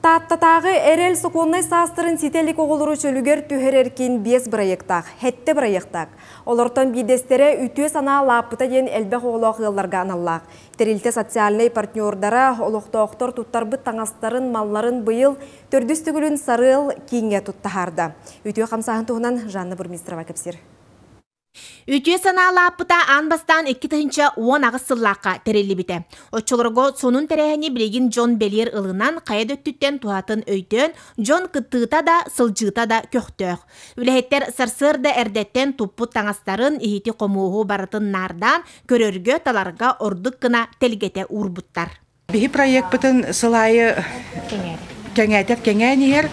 Тааттатааҕы Эрэл сокуоннай саастарын ситэ илик оҕолору чөлүгэр түһэрэр киин биэс бырайыактаах, сэттэ бырайыактаах. Олортон биирдэстэрэ Үтүө санаа лааппыта диэн элбэх оҕолоох ыалларга аналлаах. Тэрилтэ социальнай партнердара, олохтоохтор туттарбыт таҥастарын, малларын быйыл төрдүс төгүлүн Сарыал кииҥҥэ туттаһаарда. Үтүө хамсааһын туһунан Жанна Бурмистрова кэпсиир. Үтүө санаалааппыта аан бастаан 2018 сыллаахха тэриллибитэ. Оччолорго сонун тэрээһини билигин дьон бэлиэр ылынан, хайа да өттүттэн туһатын өйдөөн, дьон кыттыыта да, сылдьыыта да көхтөөх. Үлэһиттэр сарсыарда эрдэттэн туппут таҥастарын, иһити-хомуоһу барытын наардаан, көрөргө, таларга ордук гына тэлгэтэ уурбуттар. Биһи проекпытын сыл аайы кэҥээтэр кэҥээн иһэр.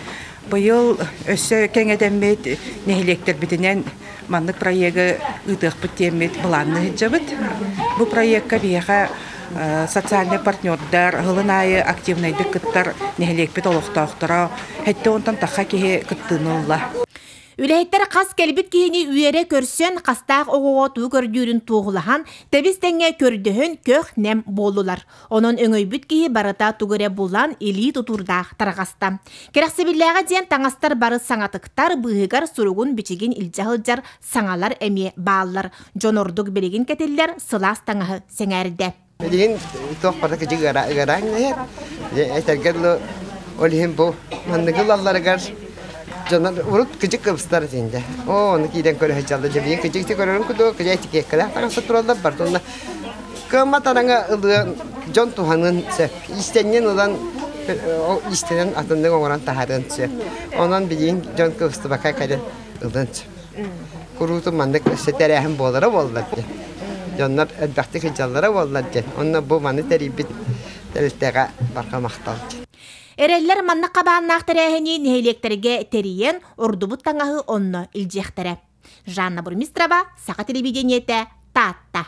Быйыл өссө кэҥэтэммит нэһилиэктэрбитинэн маннык проегы ыытыахпыт диэммит былаанныы сылдьабыт. Бу проекка биһиэхэ социальнай партнердар сылын аайы активнайдык кыттар нэһилиэкпит олохтоохторо сэттэ уонтан тахха киһи кыттыыны ылла. Үлэһиттэр хас кэлбит киһини үөрэ көрсөн, хастаах оҕоҕо тугу көрдүүрүн туоһулаһан, тэбис-тэҥҥэ көрдөһөн көх-нэм буоллулар. Онон өҥөйбүт киһи барыта тугу эрэ булан, илии тутуурдаах тарҕаста. Кэрэхсэбиллээҕэ диэн таҥастар бары саҥатыктар, быыһыгар суругун-бичигин илдьэ сылдьар саҥалар эмиэ бааллар. Дьон ордук билигин кэтиллэр сылаас таҥаһы сэҥээрдэ. Билигин туох барыта кыдьык ыараан иһэр. Этэргэ дылы, ол иһин бу манныгы ылалларыгар дьоннор урут кыдьык кыбыстар этинде. Оо, ону киирэн көрө сылдьаллар. Дьэ, билигин кыдьык көрөрүн курдук, кыдьык этикеткалаах таҥаста тураллар барыта онно кыаммат араҥа ылыан дьон туһаныан сөп. Иистэнньэн ылан иистэнэн атыннык оҥорон таһаарыан сөп. Онон билигин дьон кыбыстыбакка кэлэн ылыан сөп. Куруутун маннык өссө тэрээһин буолара буоллар диэн. Дьоннор элбэхтик сылдьаллара буоллар диэн. Онно бу маны тэрийбит тэрилтэҕэ барҕа махтал диэн. Эрэллэр маннык хабааннаах тэрээһини нэһилиэктэргэ тэрийэн, ордубут таҥаһы онно илдьиэхтэрэ. Жанна Бурмистрова, Саха телевидениетэ, Таатта.